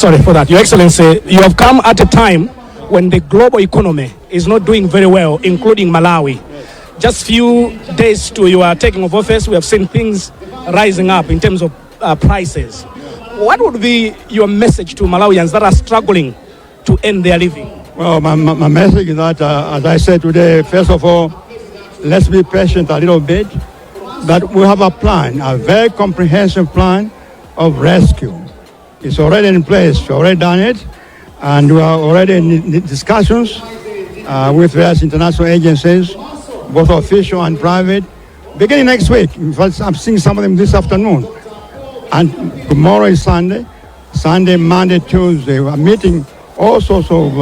Sorry for that. Your Excellency, you have come at a time when the global economy is not doing very well, including Malawi. Just few days to your taking of office, we have seen things rising up in terms of prices. What would be your message to Malawians that are struggling to earn their living? Well, my message is that, as I said today, first of all, let's be patient a little bit. But we have a plan, a very comprehensive plan of rescue. It's already in place, we've already done it, and we are already in discussions with various international agencies, both official and private, beginning next week. In fact, I'm seeing some of them this afternoon. And tomorrow is Sunday. Sunday, Monday, Tuesday, we're meeting all sorts of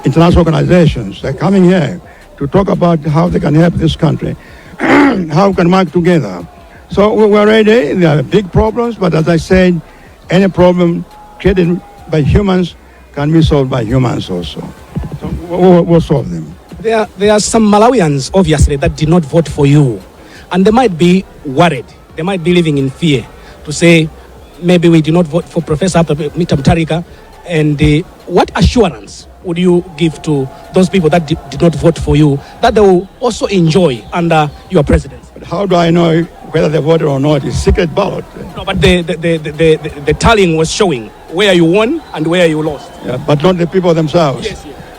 international organizations. They're coming here to talk about how they can help this country, how we can work together. So we're ready. There are big problems, but as I said, any problem created by humans can be solved by humans also. So we'll solve them. There are some Malawians, obviously, that did not vote for you. And they might be worried. They might be living in fear to say, maybe we did not vote for Professor Arthur Peter Mutharika. And what assurance would you give to those people that did not vote for you that they will also enjoy under your presidency? But how do I know whether they voted or not? It's secret ballot. No, but the tallying was showing where you won and where you lost. Yeah, but not the people themselves.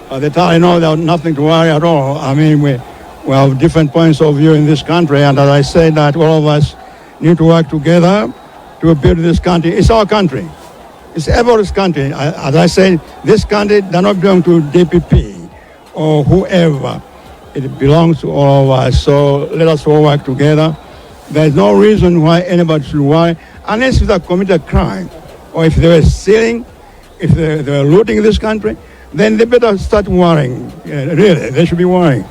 The tally, no, there nothing to worry at all. I mean, we have different points of view in this country, and as I said, that all of us need to work together to build this country. It's our country. It's everybody's country. As I said, this country does not belong to DPP or whoever. It belongs to all of us. So let us all work together. There's no reason why anybody should worry, unless they committed a crime, or if they were stealing, if they were looting this country, then they better start worrying. Yeah, really, they should be worrying.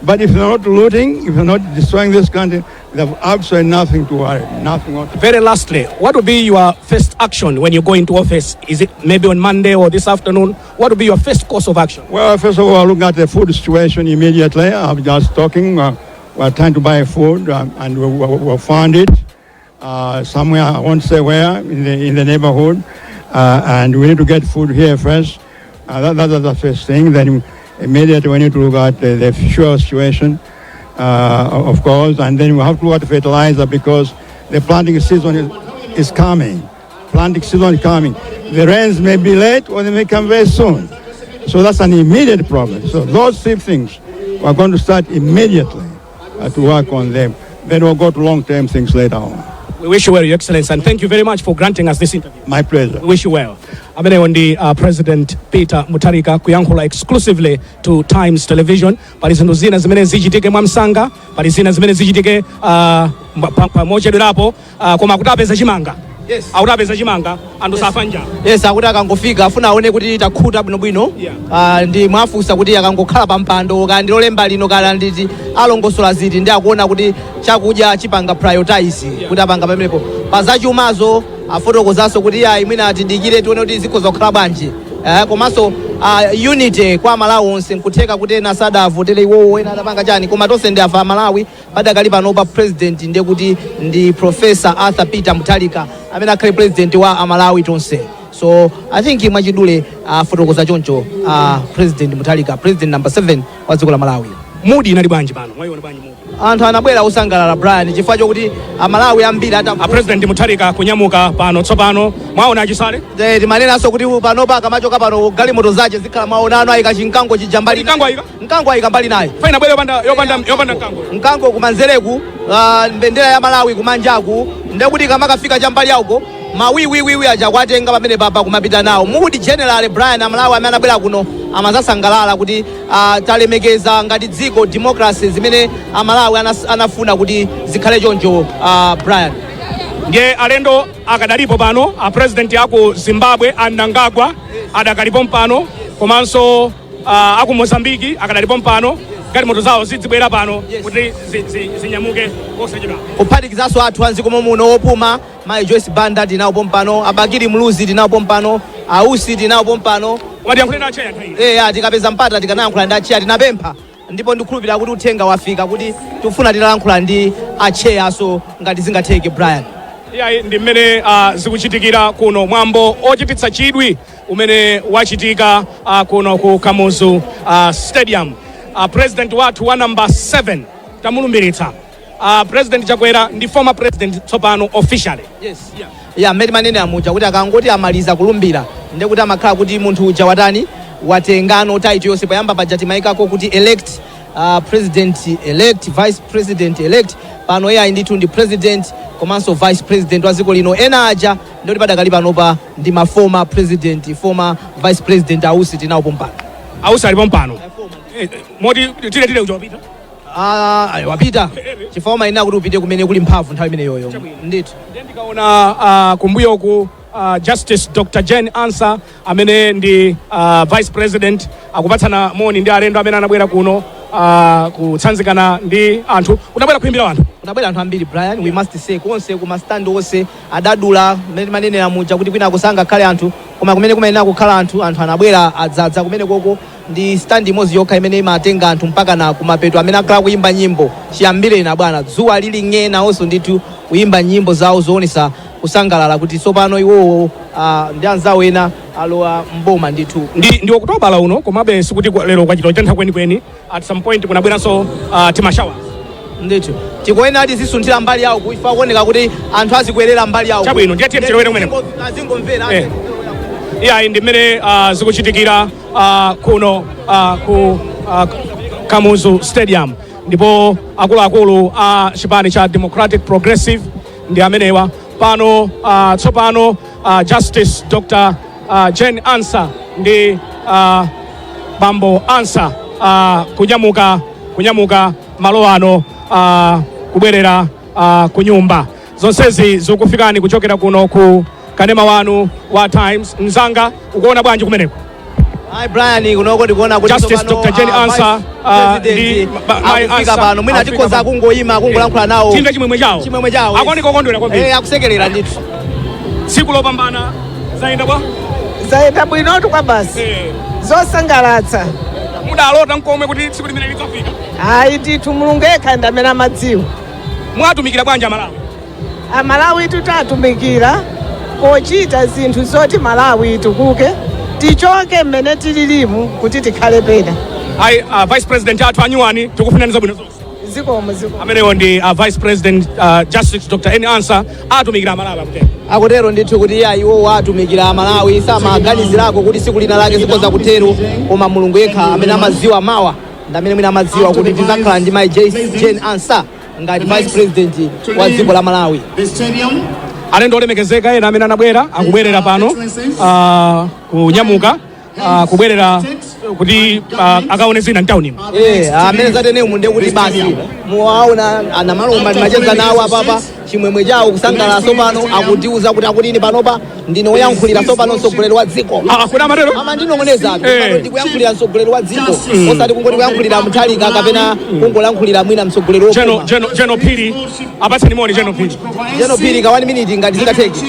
But if they're not looting, if they're not destroying this country, they have absolutely nothing to worry, nothing at all. Very lastly, what will be your first action when you go into office? Is it maybe on Monday or this afternoon? What will be your first course of action? Well, first of all, I'll look at the food situation immediately. I'm just talking. We're trying to buy food, and we'll find it somewhere. I won't say where, in the neighborhood. And we need to get food here first. That's the first thing. Then immediately we need to look at the fuel situation, of course, and then we have to look at the fertilizer because the planting season is coming. Planting season is coming. The rains may be late or they may come very soon. So that's an immediate problem. So those three things, we're going to start immediately to work on them. Then we'll go to long-term things later on. We wish you well, Your Excellency, and thank you very much for granting us this interview. My pleasure. We wish you well. Amenewo ndi President Peter Mutharika kuyankhula exclusively to Times Television. Pali zinthu zina zimene zichitike mwamsanga, pali zina zimene zichitike mochedwerapo, koma akuti apeza chimanga. Akuti apeza chimanga, anthu safa njala. Yes, akuti akangofika afuna aone kuti takhuta bwinobwino. Ah, ndi mwafunsa kuti akangokhala pa mpando, kaya ndi Lolemba lino kaya nditi, alongosola ziti, ndi akuona kuti chakudya chipanga prioritize kuti apanga pamenepo. Pa zachumazo afotokozanso kuti ya imwene tidikire tione kuti zikhoza kukhala bwanji. Komanso unity kwa Malawi onse, nkutheka kuti ena sadavotere iwowo, ena adapanga chani, koma tonse ndi afa Malawi. Padakali panopa president ndiye kuti ndi Professor Arthur Peter Mutharika amene akhale president wa Amalawi tonse. So I think mwachidule afotokoza choncho President Mutharika, president number 7 wa dziko la Malawi. Mood inali bwanji pano? Mwayiona bwanji mood? Anthu anabwera osangalala, Brian, chifukwa chokuti Amalawi ambiri ata A President Mutharika kunyamuka pano tsopano. Mwaona achisale. Timanenanso kuti panopa akamachoka pano galimoto zace zikhala, maonano ayika chinkango chija mbali. Mkango ayika? Mkango ayika mbali naye. Faina bwere yopanda mkango. Mkango kumanzereku, mbendera ya Malawi kumanjaku, ndekuti kamakafika chambali yauko mawiwiwiwi aja kwatenga pamene papa kumapita nawo. Mood general, Brian, Amalawi amene anabwera kuno amazasangalala kuti talemekeza ngati dziko democracy zimene Amalawi anafuna kuti zikhale choncho, Brian. Ndiye alendo akadalipo pano. A president aku Zimbabwe a Mnangagwa adakalipo mpano, komanso aku Mozambiki akadalipo mpano. Galimoto zawo zidzibwera pano kuti zinyamuke posachedwa. Kuphatikizanso athu anziko muno opuma, mayi Joyce Banda tinawo pompano, a Bakili Muluzi tinawo pompano, ausi tinawo pompano. Koma tiyankhule na acheya nthawi ino. Eya, tikapeza mpata tikanayankhula ndi acheya. Tinapempha ndipo ndikukhulupirira kuti uthenga wafika kuti tifuna titalankhula ndi acheyaso ngati zingatheke, Brian. Iyayi, ndi mmene zikuchitikira kuno, mwambo ochititsa chidwi umene wachitika kuno ku Kamuzu Stadium. President wathu wa number 7 tamulumbiritsa, President Chakwera ndi former president tsopano officially. Yes, yeah, mmene manene amuja kuti akangoti amaliza kulumbira, ndiye kuti amakhala kuti munthu uja watani, watengano title yonse. Poyamba paja timayikako kuti elect, president elect, vice president elect. Pano iye ndithu ndi president komanso vice president wa dziko lino. Ena aja ndikuti padakali panopa ndi ma former president, former vice president. Ausi tinawo pompano. Ausi alipo mpano. Moti tile uja wapita? Ah, ayi, wapita chifukwa umayenera kuti upite kumene kuli mphamvu nthawi imeneyoyo ndithu. Ndiye ndikaona kumbuyoku Justice Dr Jane Ansah amene ndi vice president akupatsana moni ndi alendo amene anabwera kuno kutsanzikana ndi anthu. Kunabwera kuimbira anthu. Kunabwera anthu ambiri, Brian, we must say. Konse kumastandi onse adadula, mmene manenera muja kuti kwina kusangakhale anthu, koma kumene kumayenera kukhala anthu, anthu anabwera adzadza kumene koko. Ndi stand imodzi yokha imene imatenga anthu mpaka na kumapeto, amene akhala kuyimba nyimbo chiyambire na bwana dzuwa lili ng'e, nawonso ndithu kuyimba nyimbo zawo zoonesa kusangalala kuti tsopano iwowo ndi anzawo ena alowa mboma ndithu. Ndi Okutobala uno, komabe sikuti lero kwachita kutentha kwenikweni. At some point kunabweranso tima showers. Ndithu, tikuyenera tizisunthira mbali yawo kuifa kuoneka kuti anthu azikwerera mbali yawo. Chabwino, ndiye tiye tilowere kumeneko. Azingomvera. Iyayi, ndi mmene zikuchitikira kuno ku Kamuzu Stadium, ndipo akuluakulu a chipani cha Democratic Progressive ndi amenewa pano. Tsopano Justice Dr Jane Ansah ndi Bambo Ansah kunyamuka malo ano kubwerera ku nyumba. Zonsezi zikufikani kuchokera kuno ku kanema wanu wa Times. Mzanga, ukuona bwanji kumeneko? Hi Brian, kunoko ndikuona kuti Justice tsopano, Dr. Jane Ansah, Vice President ndi Mai akufika Ansah pano. Mwina akufika tikhoza pano. kungoyima kungolankhula nawo. Timve chimwemwe chawo. Chimwemwe chawo. Akuoneka okondwera kwambiri. Eh, akusekerera ndithu. Tsiku lopambana. Zayenda bwa? Zayenda bwinotu kwa basi. Zosangalatsa. Mudalota nkomwe kuti tsiku limene lidzafika? Ayi ndithu, Mulungu yekha ndi amene amadziwa. Mwatumikira bwanji Amalawi? Amalawi tutatumikira pochita zinthu zoti Malawi itukuke, tichoke mmene tililimu kuti tikhale pena. Ayi, vice president athu anyuwani, tikufunani zabwino zonse. Zikomo, zikomo. Amenewo ndi vice president, Justice Dr N Ansah. Atumikira Amalawi, akutero. Akutero ndithu kuti iye iwo atumikira Amalawi. Samaganizirako kuti tsiku lina lake zikhoza kutero, koma Mulungu yekha amene amadziwa mawa ndi amene mwina amadziwa kuti tizakhala ndi Mai Jane Ansah ngati vice president wa dziko la Malawi. Alendo olemekezeka ena amene anabwera akubwerera pano, kunyamuka kubwerera kuti akaone zina mtaunimo. Eh, amene zatenemu ndiye kuti basi muwaona anamalomba, ndimacheza nawo apapa, chimwemwe chawo, kusangalala. Tsopano akutiuza kuti akutini, panopa ndine woyankhulira tsopano mtsogoleri wa dziko. Ah, kuna amatero? Amandinong'oneza pano, ndikuyankhulira mtsogoleri wa dziko, osati kungoti kuyankhulira Mutharika kapena kungolankhulira mwina mtsogoleri Jeno wopuma. Jeno Jeno Phiri, apatseni moni Jeno Phiri. Jeno Phiri, ka 1 minute ngati zingatheke.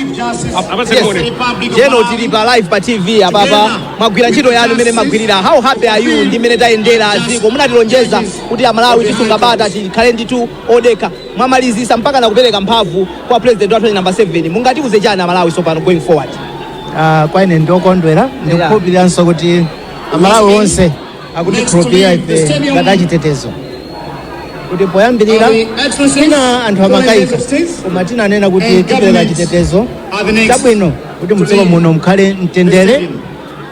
Apatseni moni. Jeno, tili pa live pa TV apapa. Mwagwira ntchito yanu imene magwirira. How happy are you ndi mmene tayendera dziko? Munatilonjeza kuti Amalawi tisunga bata, tikhale ndithu odekha. Mwamalizisa mpaka na kupereka mphamvu kwa president wathu namba 7. Mungatiuze chani Amalawi tsopano going forward? Kwa ine ndokondwera, ndikukhulupiriranso kuti Amalawi onse akutikhulupirira ife ngati achitetezo, kuti poyambirira tina anthu amakayika, koma tinanena kuti tipereka chitetezo chabwino kuti mdziko muno mukhale mtendere,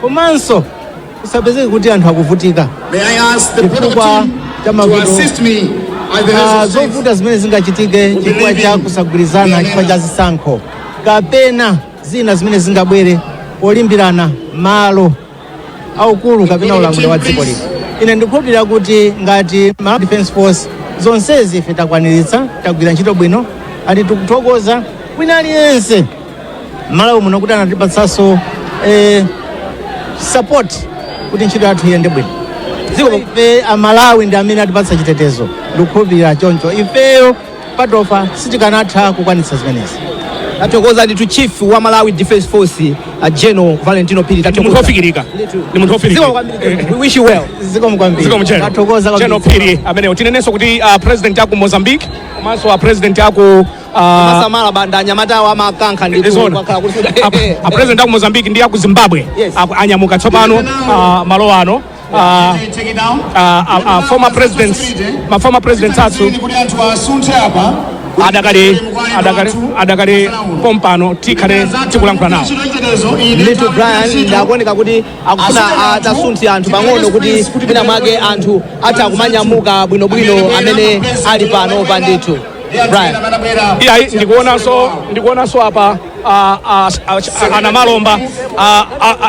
komanso kusapezeke kuti anthu akuvutika chifukwa cha mavuto, zovuta zimene zingachitike chifukwa cha kusagwirizana, chifukwa cha zisankho kapena zina zimene zingabwere polimbirana malo aukulu kapena ulamuliro wa dziko lino. Ine ndikukhulupirira kuti ngati Malawi Defense Force zonsezi ife takwaniritsa, tagwira ntchito bwino, ati tikuthokoza wina aliyense Malawi muno kuti anatipatsanso support kuti ntchito yathu iyende bwino. Dziko ife Amalawi ndi amene atipatsa chitetezo, ndikukhulupirira choncho. Ifeyo patofa sitikanatha kukwanitsa zimenezi. Tathokoza ndithu chief wa Malawi Defense Force, General Valentino Phiri. Ndi munthu wofikirika, ndi munthu wofikirika. Zikomo kwambiri. We wish you well. Zikomo kwambiri. Zikomo Cheno. Tathokoza Cheno kwambiri. Phiri amenewo. Tinenenso kuti president aku Mozambique komanso a president aku Masamala banda anyamatawo amakankha ndithu. Zona. Kwakhala kuti A president aku Mozambique ndi aku Zimbabwe Yes. anyamuka tsopano malo ano. Former presidents, ma former presidents athu adakali pompano, tikhale tikulankhula nawo. Ndithu Brian, ndakuoneka kuti akufuna atasunthe anthu pang'ono kuti mwina mwake anthu atha kumanyamuka bwinobwino amene ali pano pa ndithu, Brian. Iyayi, ndikuonanso apa anamalomba,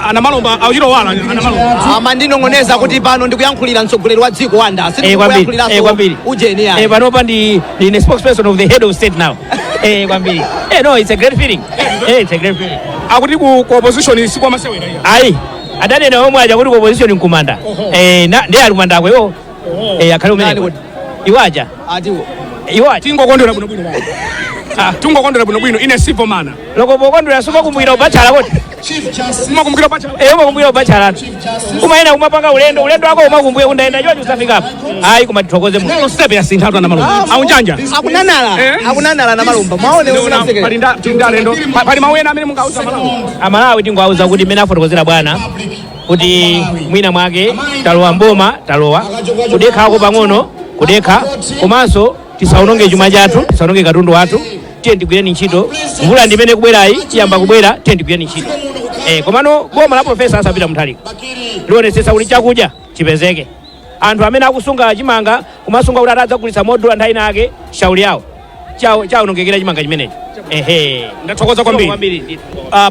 anamalomba auchitowala anamalomba. Amandinong'oneza kuti pano ndikuyankhulira mtsogoleri wa dziko, wanda. Eh, kwambiri. Eh, kwambiri. Ujeni Eh, yani. panopa ndine spokesperson of the head of state now. Eh, kwambiri. Eh, no, it's a great feeling. Eh, it's a great feeling. Akuti ku opposition sikwamasewera iya. Ayi, adanena omwe aja kuti ku opposition nkumanda. Eh, na ndiye ali kumandako iwo. Eh, akhale Nani umene. kuti? Iwaja. Atiwo. Iwaja. Tingokondwera bwinobwino baba. Tingokondwera bwinobwino ine civil manner. Lokopokondwera sumakumbukira ubachala kuti. Umakumbukira pacha. Eh, umakumbukira ubachala. Umayena kumapanga ulendo, ulendo wako umakumbukira kundaenda choti usafika apo. Ayi, koma tithokoze Mulungu. Lero step yasintha atu anamalomba. Aunjanja. Akunanala. Eh? Akunanala na malumba mwaone. Ndiona pali tili ndi alendo. Pali mawu ena amene mungauza Malawi? Amalawi tingowauza kuti mmene afotokozera bwana kuti mwina mwake talowa mboma, talowa kudekhako pang'ono kudekha, komanso tisaononge chuma chathu, tisaononge katundu wathu. Tiye tigwireni ntchito, mvula ndimene kubwerayi iyamba kubwera, tiye tigwireni ntchito. Eh, komano boma la Profesa Arthur Peter Mutharika lionetsetsa kuti chakudya chipezeke. Anthu amene akusunga chimanga kumasunga kuti atadzagulitsa modula nthawi inake, shauli yawo chawonongekera chimanga chimenechi. Ehe. Ndathokoza kwambiri. Kwambiri.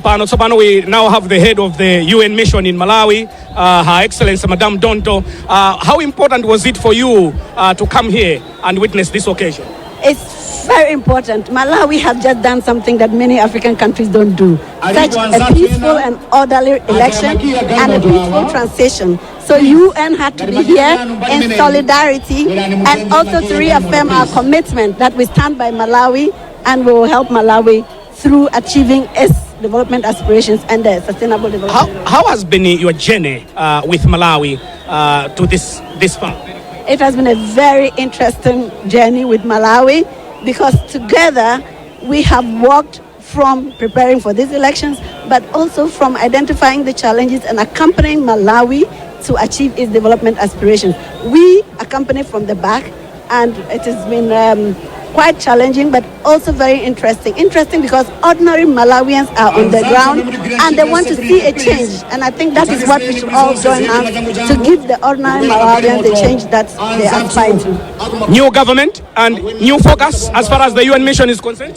Pano tsopano we now have the head of the UN mission in Malawi, Her Excellency Madame Donto. How important was it for you to come here and witness this occasion? It's very important. Malawi have just done something that many African countries don't do. Such a peaceful and orderly election and a peaceful transition. So UN had to be here in solidarity and also to reaffirm our commitment that we stand by Malawi and we will help Malawi through achieving its development aspirations and the sustainable development. How has been your journey with Malawi to this far? It has been a very interesting journey with Malawi because together we have worked from preparing for these elections, but also from identifying the challenges and accompanying Malawi to achieve its development aspirations. We accompany from the back, and it has been quite challenging, but also very interesting. Interesting because ordinary Malawians are on the ground and they want to see a change. And I think that is what we should all join hands to give the ordinary Malawians the change that they aspire to. New government and new focus as far as the UN mission is concerned?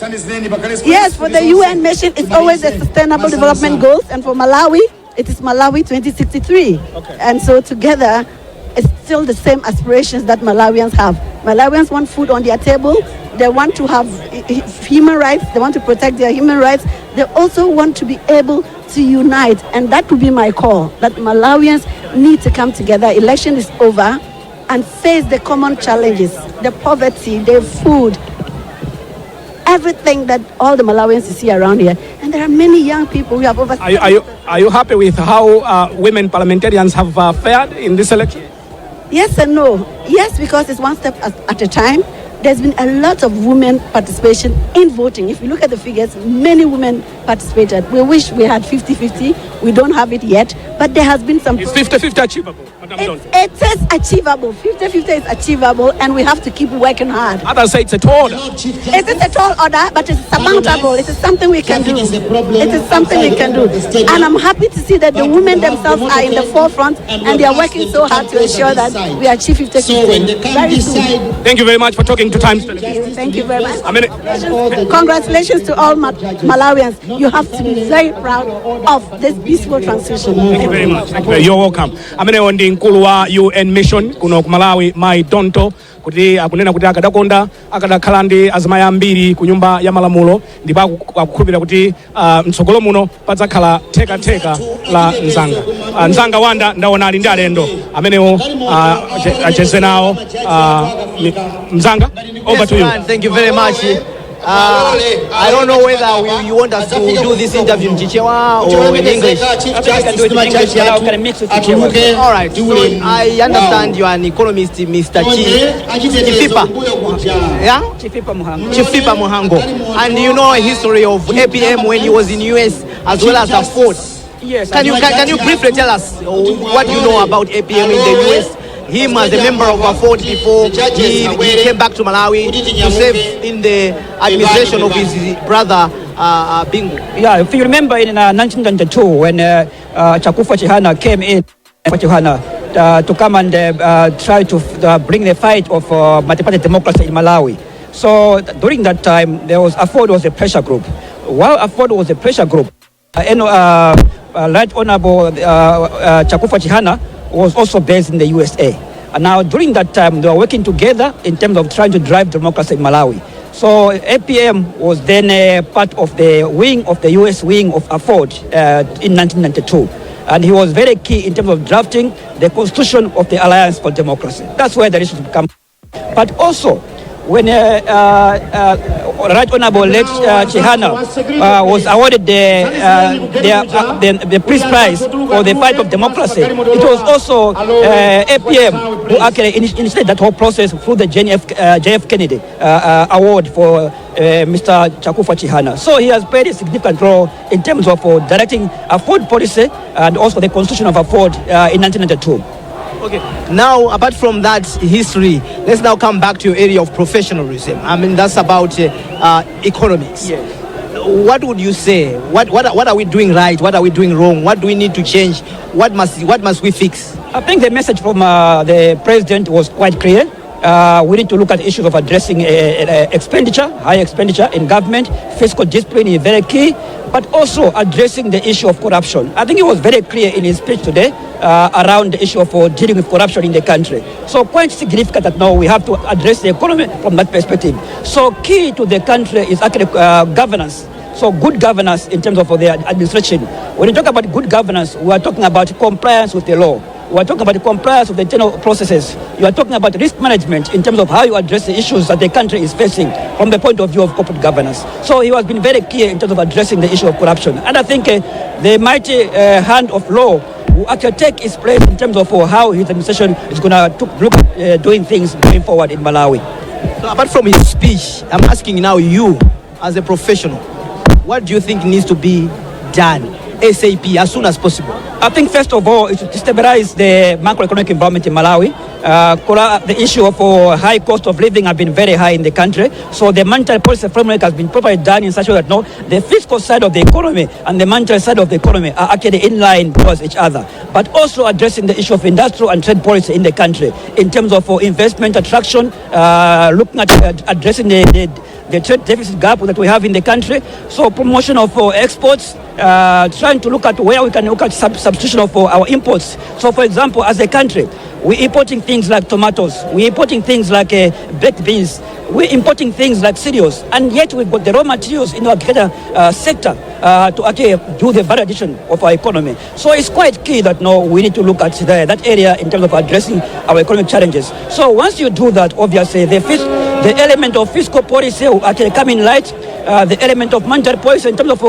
Yes, for the UN mission, it's always the Sustainable Development Goals, and for Malawi, it is Malawi 2063. Okay. And so together, it's still the same aspirations that Malawians have. Malawians want food on their table. They want to have human rights. They want to protect their human rights. They also want to be able to unite. And that would be my call, that Malawians need to come together. Election is over and face the common challenges, the poverty, the food, everything that all the Malawians you see around here. And there are many young people. We have over. Are you happy with how women parliamentarians have fared in this election? Yes and no. Yes, because it's one step at a time. There's been a lot of women participation in voting. If you look at the figures, many women participated. We wish we had 50-50. We don't have it yet, but there has been some. Is 50-50 achievable, Madam Donto? It is achievable. 50-50 is achievable, and we have to keep working hard. Others say it's a tall order. It is a tall order, but it's surmountable. It is something we can do. It is something we can do. And I'm happy to see that the women themselves are in the forefront and they are working so hard to ensure that we achieve 50-50 very soon. Thank you very much for talking to Times Television. Thank you very much. I mean, Congratulations to all Malawians. You have to be very proud of this peaceful transition. Thank you very much. Thank you. You're welcome. Amenewo ndi mkulu wa UN mission kuno ku Malawi, Mai Donto, kuti akunena kuti akadakonda akadakhala ndi azimayi ambiri ku nyumba ya malamulo, ndipo akukhulupirira kuti mtsogolo muno padzakhala thekatheka la mzanga. Mzanga Wanda ndaona ali ndi alendo amenewo, acheze nawo. Mzanga, over to you. Yes, man, thank you very much. I don't know whether you want us to do this interview in Chichewa or in English. I think I can do it in English, but I can mix with Chichewa. All right. So I understand you are an economist, Mr. Chifipa. Yeah? Chifipa Mhango. Chifipa Mhango. And you know a history of APM when he was in US as well as AFORD. Yes. Can you briefly tell us what you know about APM in the US? Him as a member of AFORD before he came back to Malawi to serve in the administration of his brother Bingu. Yeah, if you remember in 1992 when Chakufwa Chihana came in, Chihana, to come and try to bring the fight of multi-party democracy in Malawi. So during that time, there was AFORD was a pressure group. While AFORD was a pressure group, Right Honorable Chakufwa Chihana was also based in the USA. And now during that time, they were working together in terms of trying to drive democracy in Malawi. So APM was then part of the wing of the US wing of AFORD in 1992. And he was very key in terms of drafting the constitution of the Alliance for Democracy. That's where the relationship comes. But also, when Right Honorable Late Chihana was awarded the Peace Prize for the fight of democracy, it was also APM who actually initiated that whole process through the JF Kennedy Award for Mr. Chakufwa Chihana. So he has played a significant role in terms of directing AFORD policy and also the constitution of AFORD in 1992. Okay, now apart from that history, let's now come back to your area of professionalism. I mean, that's about economics. Yes. What would you say? What are we doing right? What are we doing wrong? What do we need to change? What must we fix? I think the message from the president was quite clear. We need to look at issues of addressing expenditure, high expenditure in government. Fiscal discipline is very key, but also addressing the issue of corruption. I think he was very clear in his speech today around the issue of dealing with corruption in the country. So quite significant that now we have to address the economy from that perspective. So key to the country is actually governance. So good governance in terms of the administration. When you talk about good governance, we are talking about compliance with the law. We are talking about the compliance of the internal processes. You are talking about risk management in terms of how you address the issues that the country is facing from the point of view of corporate governance. So he has been very clear in terms of addressing the issue of corruption. And I think the mighty hand of law will actually take its place in terms of how his administration is going to look at doing things going forward in Malawi. So apart from his speech, I'm asking now you as a professional, what do you think needs to be done ASAP, as soon as possible? I think first of all, it should stabilize the macroeconomic environment in Malawi. The issue of high cost of living has been very high in the country. So the monetary policy framework has been properly done in such a way that now the fiscal side of the economy and the monetary side of the economy are actually in line towards each other. But also addressing the issue of industrial and trade policy in the country in terms of investment attraction, looking at addressing the trade deficit gap that we have in the country. So promotion of exports, trying to look at where we can look at substitution of our imports. So for example, as a country, we're importing things like tomatoes, we're importing things like baked beans, we're importing things like cereals, and yet we've got the raw materials in our agriculture sector to actually do the value addition of our economy. So it's quite key that now we need to look at that area in terms of addressing our economic challenges. So once you do that, obviously the element of fiscal policy will actually come in light, the element of monetary policy in terms of